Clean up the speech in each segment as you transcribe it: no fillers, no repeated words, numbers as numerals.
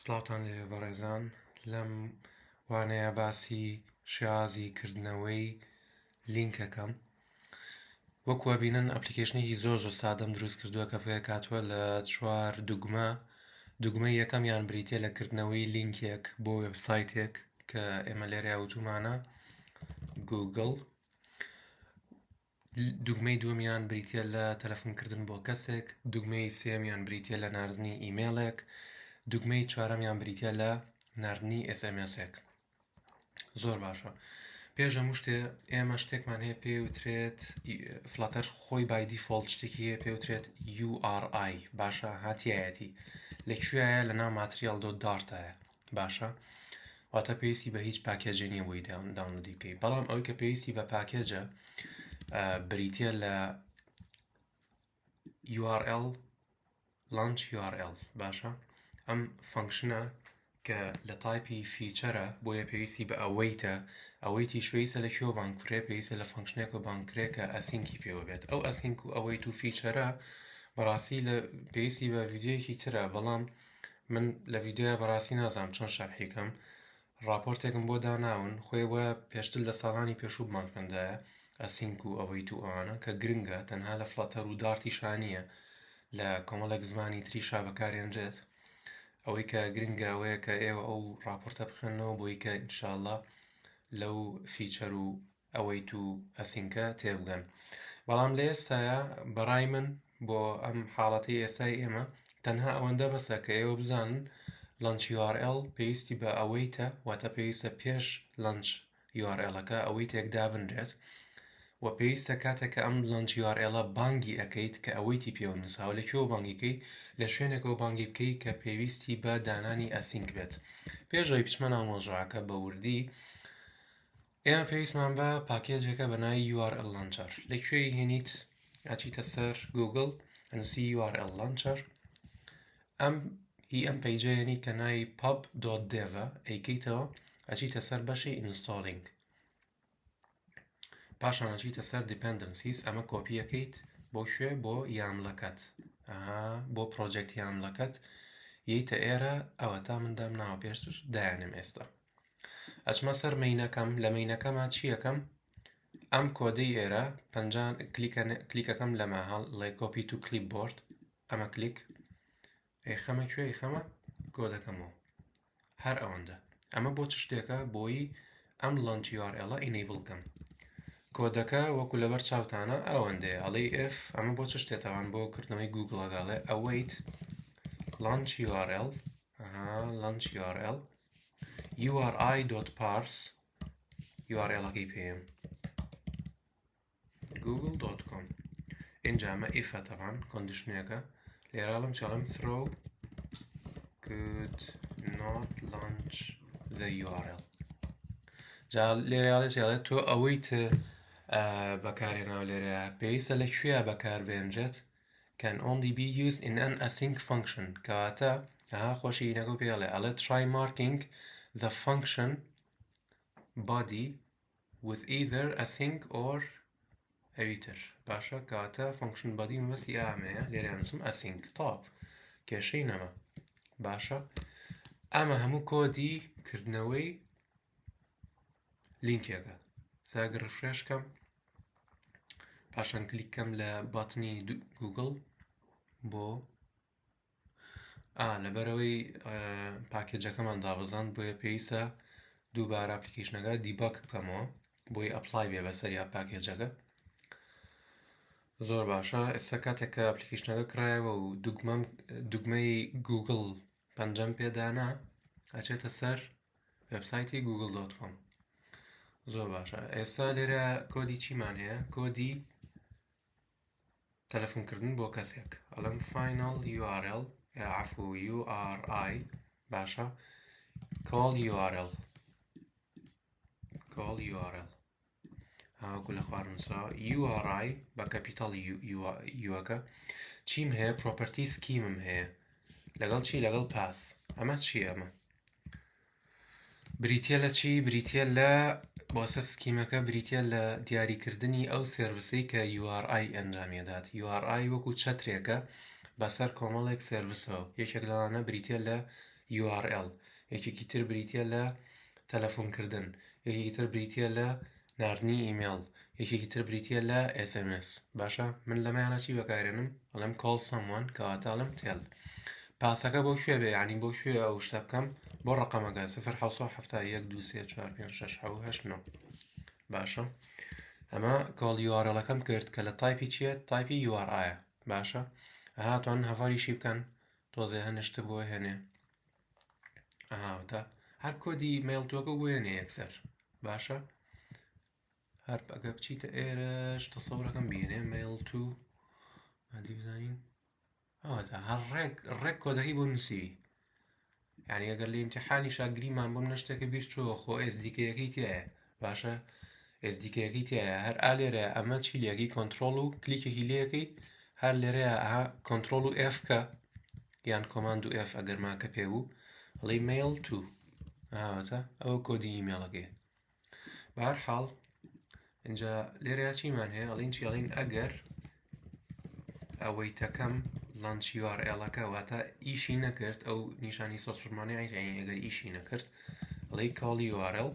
سڵاوتان لێبێ بەڕێزان لەم وانەیە باسی شێوازی کردنەوەی لینکەکەم وەکو ئەبینن application ێکی زۆر زۆر سادەم دروست کردووە کە پێکهاتووە لە چوار دوگمە دوگمەی یەکەمیان بریتە لە کردنەوەی لینکێک بۆ وێبسایتێک کە ئێمە لێرە وتومانە گوگڵ دوگمەی دووەمیان بریتییە لە تەلەفونکردن بۆ کەسێک، دوگمەی سێیەمیان بریتییە لە ناردنی ئیمێڵێک، دوگمەی چوارەمیان بریتییە لە ناردنی SMS ێک. زۆر باشە. پێش هەموو شتێ ئێمە شتێکمان هەیە پێ وترێت Flutter خۆی by default شتێکی هەیە پێ وترێت URI باشە هاتیایەتی لە کوێیە لە ناو Material dot Dart ایە باشە واتە پێویستی بە هیچ package ێ نییە بۆی download ی بکەیت بەڵام ئەوەی کە پێویستی بە package ە بریتە لە URL launch URL باشە ئەم function ە کە لە type ی future ە بۆیە پێویستی بە await ە await یش پێویستە لە کوێ بانگ کرێ پێویستە لە function ێک و بانگ کرێ کە async ی پێوە بێت ئەو async و await و future ە بەڕاستی لە پێویستی بە ڤیدیۆیەکی ترە بەڵام من لە ڤیدیۆیا بەڕاستی نازانم چۆن شەرحی کەم ڕاپۆرتێکم بۆ داناون خۆی وایە پێشتر لە ساڵانی پێشوو بمان خوێندایە async و await و ئەوانە کە گرنگە تەنها لە Flutter و Dart یشا نییە لە کۆمەڵێک زمانی تریشا بەکارێنرێت ئەوەی کە گرنگە ئەوەیە کە ئێوە ئەو ڕاپۆرتە بخوێنەوە بۆی کە ئینشاءاللە لەو future و await و async ە تێبگەن بەڵام لە ئێستایا بەڕای من بۆ ئەم حاڵەتی ئێستای ئێمە تەنها ئەوەندە بەسە کە ئێوە بزانن launch URL پێویستی بە await ە واتە پێویستە پێش launch URL ەکە await ێک دابنرێت و پێویستە کاتێک کە ئەم launch URL ە بانگی ئەەکەیت کە await ی پێوە نووساوە لە کوێوە بانگیکەی لە شوێنێکەوە بانگی بکەی کە پێویستی بە دانانی async بێت پێش ئەوەی بچمە ناو مەوزوعەکە بە وردی ئێمە پێویستمان بە package ێکە بە ناوی URL Launcher لە کوێی هێنیت ئەچیتە سەر گوگل ئەنووسی URL Launcher ئەم هی ئەم page ە یەنی کە ناوی pub.dev ئەیکەیتەوە ئەچیتە سەر بەشی installing پاشان ئەچیتە سەر dependencies ئەمە کۆپیەکەیت بۆ کوێ بۆ YAML ەکەت بۆ project YAML ەکەت یەیتە ئێرە ئەوە تا من دام ناوە پێشتر دایانم ئێستا ئەچمە سەر main ەکەم لە main ەکەما چی ئەکەم ئەم کۆدەی ئێرە پەنجان کلیکەکەم لەمە هەڵێ copy to clipboard ئەمە کلیک ئەیخەمە کوێ ئەیخەمە کۆدەکەمەوە هەر ئەوەندە ئەمە بۆ چ شتێکە بۆی ئەم launch URL enable کەم کۆدەکە وەکو لەبەر چاوتانە ئەوەندەیە ئەڵێ if ئەمە بۆ چ شتێتەوان بۆ کردنەوەی گوگڵەکە ئەڵێ await launch URL launch URL URI.parse URL-ەکەی پێم google.com اینجا ئەمە if ە تەبان condition ێکە لێراڵم چاڵم throw could not launch the URL جا لێرەڵێ چێڵێ تۆ ئەوەی ت بەکارێناو لێرە پێویستە لە کوێ بەکاربێنرێت can only be used in an async function کەواتە ئەها خۆشی ئینەکە پێ ئەڵێ ئەڵێ try marking the function body with either async or ئەوی تر باشە کەواتە function body مەبەستی ئامەیە لێرە نووسم async تاپ کێشەی نەما باشە ئەمە هەموو کۆدی کردنەوەی لینکێکە ساگە refresh کەم پاشان کلیک کەم لە button ی گوگڵ بۆ ئا لەبەرەوەی package ەکەمان دابەزاند بۆیە پێویستە دووبارە application ەکە debug بکەمەوە بۆی apply بێ بەسەر یا package ەکە زۆر باشە ئێستا کاتێک کە application ەکە کرایەوە و دوگمەم دوگمەی گوگڵ پەنجەم پێدانا ئەچێتە سەر وێبسایتی گوگل dot com زۆر باشە ئێستا لێرە کۆدی چیمان هەیە کۆدی تەلەفۆنکردن بۆ کەسێک ئەڵم final URL عفو URI باشە call URL call URL هاوەکو لە خوار نووسراوە URI بە capital U ەکە چیم هەیە property scheme م هەیە لەگەڵ چی لەگەڵ path ئەمە چی ئەمە بریتە لە چی بریتە لە بۆسە scheme ەکە بریتە لە دیاریکردنی ئەو service ەی کە URI ئەنجامیدات URI وەکو چەترێکە بەسەر کۆمەڵێک service ەوە یەکێک لەوانە بریتە لە. URL، یەکێکی تر بریتییە لە تەلەفۆنکردن، یەکێکی تر بریتییە لە ناردنی ئیمێڵ، یەکێکی تر بریتییە لە SMS. باشە من لەمەیانە چی بەکارێنم؟ ئەڵێم call someone کەواتە ئەڵێم tell. path ەکە بۆ کوێ بێ؟ یعنی بۆ کوێ ئەو شتە بکەم؟ بۆ ڕقەمەکە 0 7 1 2 3 4 5 6 7 8 9. باشە ئەمە call URL ەکەم کرد کە لە type ی چییە؟ type ی URI ە. باشە ئەها توان hover یشی بکەن تۆزێ هەنشتە بۆ هێنێ. ئەهاوتا هەر کۆدی mailto ەکە بۆ هێنێ یەکسەر. باشە هەر ئەگە بچیتە ئێرەش تەسەورەکەم بینێ mailto هەدی بزانین. ئەوەتا هەر ڕێک ڕێک کۆدەکەی بۆ نووسیوی. یعنی ئەگەر لە ئیمتیحانی شاگریمان بۆم نەشتێکە بیر چۆ خۆ SDK ەکەی تایە. باشە SDK ەکەی تایە هەر ئا لێرە ئەمە چی لەکەی کۆنتترۆل و کلیکێکی لەکەی هەر لێرەیە ئەها control و F کە یان command و F ئەگەر ماکە پێ بوو ئەڵێی mailto ئاواتە ئەوە کۆدی ئیمێڵەکەی. بە هەر حاڵ اینجا لێرەیا چیمان هەیە؟ ئەڵین چی؟ ئەڵین ئەگەر await ەکەم launch URL ەکە واتە ئیشی نەکرد، ئەو نیشانی سەرسوڕمانەی عیشی ئەگەر ئیشی نەکرد ئەڵێی call URL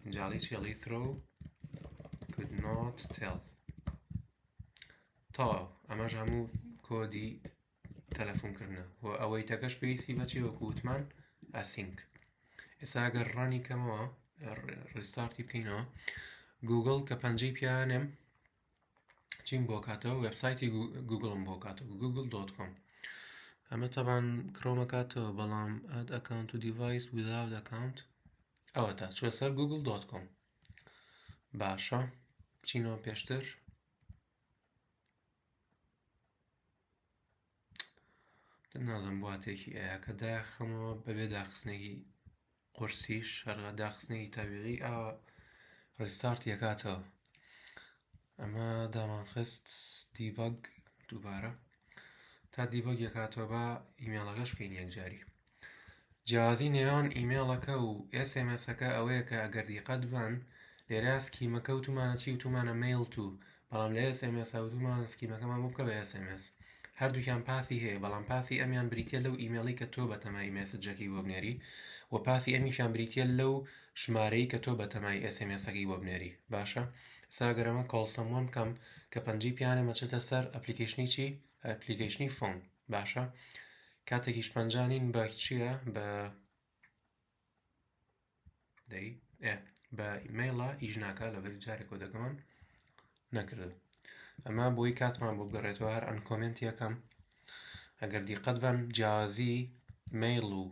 اینجا ئەڵێی چی؟ ئەڵێی throw could not tell. تەواو ئەمەش هەموو کۆدی تەلەفۆنکردنە و await ەکەش پێویستی بەچی وەکو وتمان async. ئێستا ئەگەر run ی کەمەوە restart ی بکەینەوە گوگڵ کە پەنجەی پیانێم چیم بۆ کاتەوە؟ وێبسایتی گوگڵم بۆ کاتەوە Google dot com. ئەمە تەبان Chrome ەکاتەوە بەڵام add account و device without account ئەوە تا چوە سەر Google dot com. باشە بچینەوە پێشتر. نازم بواتێکی ئەیا کە داخەمەوە بەبێ داخستنێکی قورسیش هەرغا داخستنێکی تەبیعی ئاوا restart یەکاتەوە. ئەمە دامان خست debug دووبارە تا debug یەکاتەوە با ئیمێڵەکەش بکەین یەکجاری. جیاوازی نێوان ئیمێڵەکە و SMS ەکە ئەوەیە کە ئەگەر دیقەت بن لێرە schema کە وتومانە چی؟ وتومانە mailto، بەڵام لە SMS وتومانە schema کەمان بۆ بکە بە SMS. هەردووکیان path ی هەیە بەڵام path ی ئەمیان بریتە لەو ئیمێڵی کە تۆ بەتەمای message ەکەی بۆ بنێری و path ی ئەمیشیان بریتە لەو ژمارەی کە تۆ بەتەمای SMS ەکەی بۆ بنێری. باشە ساگەرەمە call someone بکەم کە پەنجەی پیانە مەچێتە سەر application ی چی؟ application ی phone. باشە کاتێکیش پەنجانین بە چییە؟ بە دەی بە ئیمەیڵە ئیش ناکا لەبەر جارێک کۆدەکەمان نەکرد. ئەمە بۆی کاتمان بۆ بگەڕێتەوە هەر uncomment یەکەم. ئەگەر دیقەت بن جیاوازی مەیڵ و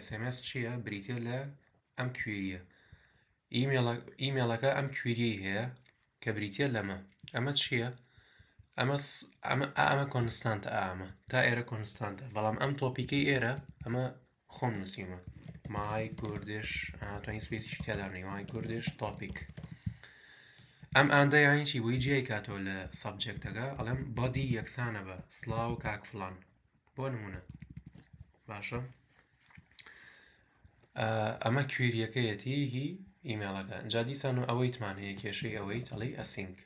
SMS چییە؟ بریتە لە ئەم query یە. ئیمێڵەکە ئەم query ی هەیە کە بریتە لەمە. ئەمە چییە؟ ئەمە ئەمە ئەمە constant ە. ئەمە تا ئێرە constant ە بەڵام ئەم topic ەی ئێرە ئەمە خۆم نووسیمە my Kurdish توانی space یش تیادانەی my Kurdish topic. ئەم and ە یانی چی؟ بۆی جیای کاتەوە لە subject ەکە ئەڵێم body یەکسانە بە سلااو کاک فلان بۆ نمونە. باشە ئەمە query یەکەیەتی هی ئیمێڵەکە. جا دیسان و await مان هەیە کێشەی await ئەڵێی async.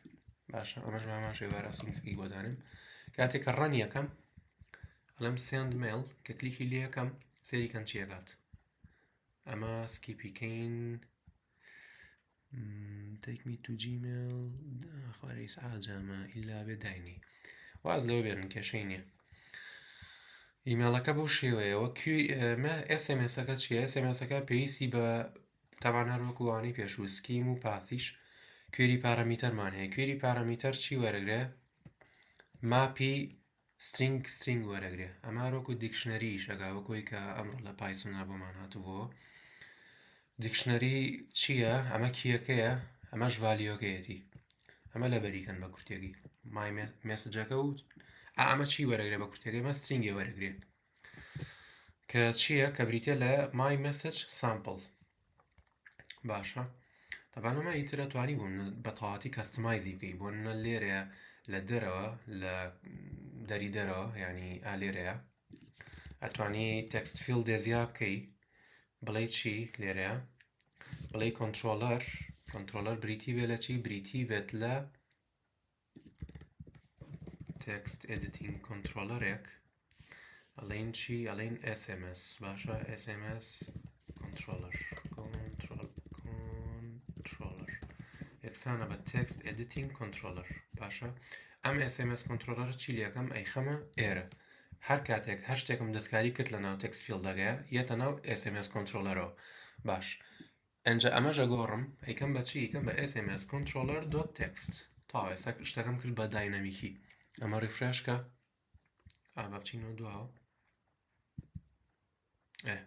باشە ئەمەش بامان شێوار async ەکەی بۆ دانم. کاتێک کە run یەکەم ئەڵێم send mail کە کلیکی لێ یەکەم سەیری کەن چی ئەکات. ئەمە skip ی کەین take me to Gmail خوارە ئیسعاجامە ئیلا بێ داینی واز لەوە بێنن کێشەی نییە. ئیمێڵەکە بەو شێوەیەوە SMS ەکە چییە؟ SMS ەکە پێویستی بە تاوان هەر وەکو وانەی پێشوو schema و path یش query parameter مان هەیە. query parameter چی وەرەگرێ؟ map ی string string وەرەگرێ. ئەمە وەکو dictionary شەگا وەکۆی کە ئەمڕۆ لە Python ا بۆمان هاتبووە. dictionary چییە؟ ئەمە key یەکەیە ئەمەش value ەکەیەتی. ئەمە لەبەریکەن بە کورتێکی my message ەکە و ئەمە چی وەرەگرێ بە کورتێکی؟ ئەمە string ێ وەرەگرێ کە چییە؟ کە بریتە لە my message sample. باشە تەبان ئەمە ئیترە توانی بوون بە تەواتی customize ی بکەی بۆ نە لێرەیە لە دەرەوە لە دەری دەرەوە ینی ئا لێرەیە ئەتوانی text field زیا بکەی بڵێ چی لێرەیە بڵێ controller controller بریتی بێ لە چی؟ بریتی بێت لە text editing controller ێک. ئەڵێین چی؟ ئەڵێین SMS باشە SMS controller control controller یەکسانە بە text editing controller باشە ئەم SMS controller چی لەکەم ئەیخەمە ئێرە هەر کاتێک هەر شتێکم دەستکاری کرد لە ناو text field ەکەیە یەتە ناو SMS controller ەوە باش ئەنجا ئەمەش ئەگۆڕم ئەیکەم بە چی ئەیکەم بە SMS controller dot text تاوا ئێستا شتەکەم کرد بە dynamic ی ئەمە refresh کە ئا با بچینەوە دواوە ئێ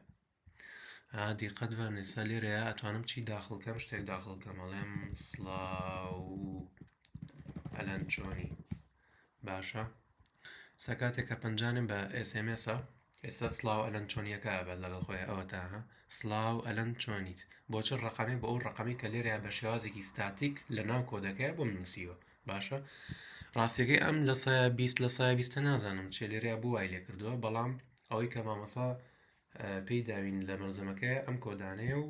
ئا دیقەت بەن ئێستا لێرەیە ئەتوانم چی داخڵ کەم شتێک داخڵ کەم ئەڵێم سڵاو ئەلەن چۆنی باشە ئێستا کاتێک کە پەنجانم بە SMS ە ئێستا سڵاو ئەلەن چۆنیەکە ئەبێت لەگەڵ خۆی ئەوە تا ها سڵاو ئەلەن چۆنیت بۆ چ ڕقەمێک بۆ ئەو ڕقەمی کە لێرەیە بە شێوازێکی ستاتیک لە ناو کۆدەکەی بۆم نووسیوە باشە ڕاستیەکەی ئەم لە سایە 20 لە سایە بیستە نازانم چێ لێرەیە بۆ وای لێ کردووە بەڵام ئەوەی کە مامۆسا پێی داوین لە مەلزەمەکەی ئەم کۆدانەیە و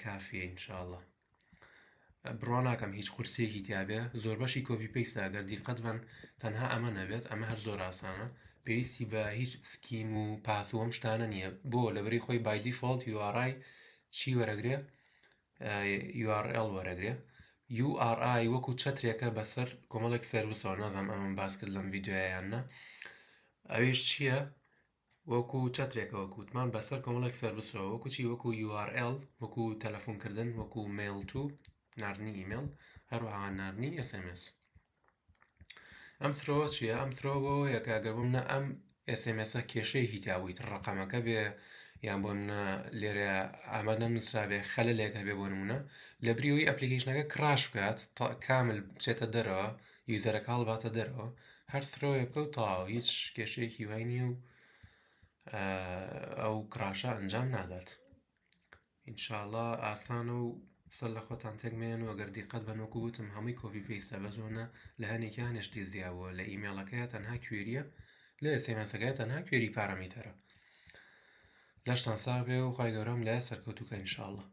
کافیە ئینشاءاللە بڕوا ناکەم هیچ قورسیەکی تیابێ زۆربەشی copy paste ە گەر دیقەت بن تەنها ئەمە نەبێت ئەمە هەر زۆر ئاسانە پێویستی بە هیچ scheme و path و ئەم شتانە نییە بۆ لەبری خۆی by default URI چی وەرەگرێ URL وەرەگرێ URI وەکو چەترێکە بەسەر کۆمەڵێک service ەوە نازانم ئەمەم باس کرد لەم ڤیدیۆیە یان نا ئەویش چییە وەکو چەترێکە وەکو وتمان بەسەر کۆمەڵێک service ەوە وەکو چی وەکو URL وەکو تەلەفۆنکردن وەکو mailto ناردنی ئیمێڵ هەروەها ناردنی SMS ئەم throw ە چییە ئەم throw بۆیە کە ئەگەر بۆ منە ئەم SMS ە کێشەیەکی تیابوویت ڕقەمەکە بێ یان بۆ منە لێرە ئامادە نووسرابێ خەلەلێک هەبێ بۆ نمونە لە بریەوەی application ەکە crash بکات کامل بچێتە دەرەوە user ەکە هەڵباتە دەرەوە هەر throw ێ بکە و تەواو هیچ کێشەیەکی وای نییە و ئەو crash ە ئەنجام نادات ئینشاءاللە ئاسانە و سەر لە خۆتان تێک مێن و ئەگەر دیقەت بەن وەکو وتم هەمووی copy paste ە بەزۆنە لە هەنێکیان هێشتی زیابووە لە ئیمێڵەکەی تەنها query یە لە SMS ەکەی تەنها query parameter ە لەشتان ساغ بێ و خوای گەورەم لای سەرکەوتووکە ئینشاءاللە.